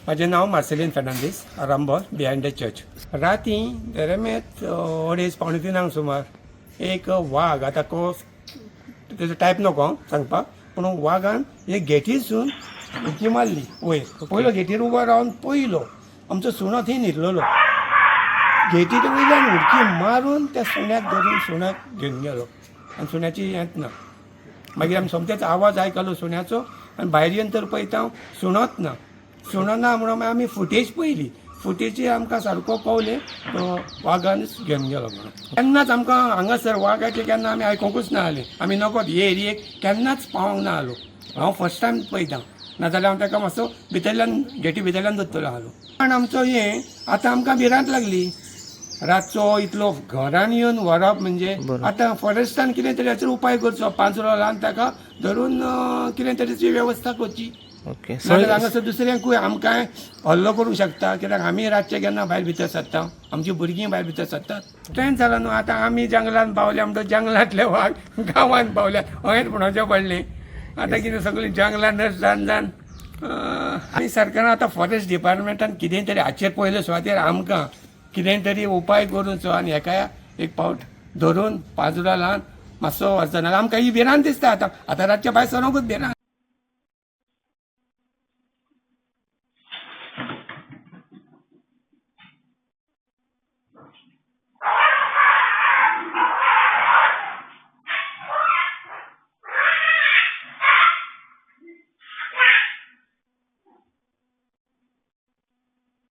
म्हाजें नांव Marceline Fernandes, Arambol, behind the church. राती दरम्यान अडेज 2:45 सुमार एक वाग, आतां को तेजो टायप नको हांव सांगपाक, पूण वागान एक गेटीसून उडकी मारली वयर. पयलो गेटीर उबो रावन पयलो आमचो सुणो थंय न्हिदलेलो. गेटीर वयल्यान उडकी मारून त्या सुण्याक धरून सुण्याक घेवन गेलो आनी सुण्याची हेंच ना. मागीर आमी सोमतेच आवाज आयकलो सुण्याचो आनी भायर येवन तर पळयता हांव, सुणोच ना. सुणो ना म्हणून मागीर आमी फुटेज पळयली. फुटेजी आमकां सारको कवलें तो वागानच घेवन गेलो म्हणून. केन्नाच आमकां हांगासर वागाचें केन्ना आमी आयकुंकूच ना जालें. आमी नकोत हे एरियेक केन्नाच पावोंक ना जालो. हांव फर्स्ट टायम पळयता, नाजाल्यार हांव ताका मातसो भितरल्यान गेटी भितरल्यान धरतलो आसलो. पण आमचो हें आतां आमकां भिरांत लागली. रातचो इतलो घरान येवन व्हरप म्हणजे आतां फॉरेस्टान कितें तरी हाचेर उपाय करचो. पांजरो लावन ताका धरून कितें तरी वेवस्था करची. नाजाल्यार हांगासर दुसऱ्यांकूय आमकां हल्लो करूंक शकता, कित्याक आमी रातचे केन्ना भायर भितर सरता, आमची भुरगीं भायर भितर सरतात. तेंच जालां न्हू, आतां आमी जंगलान पावल्या म्हणटच जंगलांतले वाग गांवांत पावल्या अशेंच म्हणोवचें पडलें. आतां कितें सगळीं जंगलां नश्ट जावन जावन आनी सरकारान आतां फॉरेस्ट डिपार्टमेंटान कितें तरी हाचेर पयले सुवातेर आमकां कितें तरी उपाय करूचो आनी हेका एक पावट धरून पांजरो लावन मातसो वचना. आमकां ही भिरांत दिसता आतां. आतां रातच्या भायर सरोंकूच भिरांत.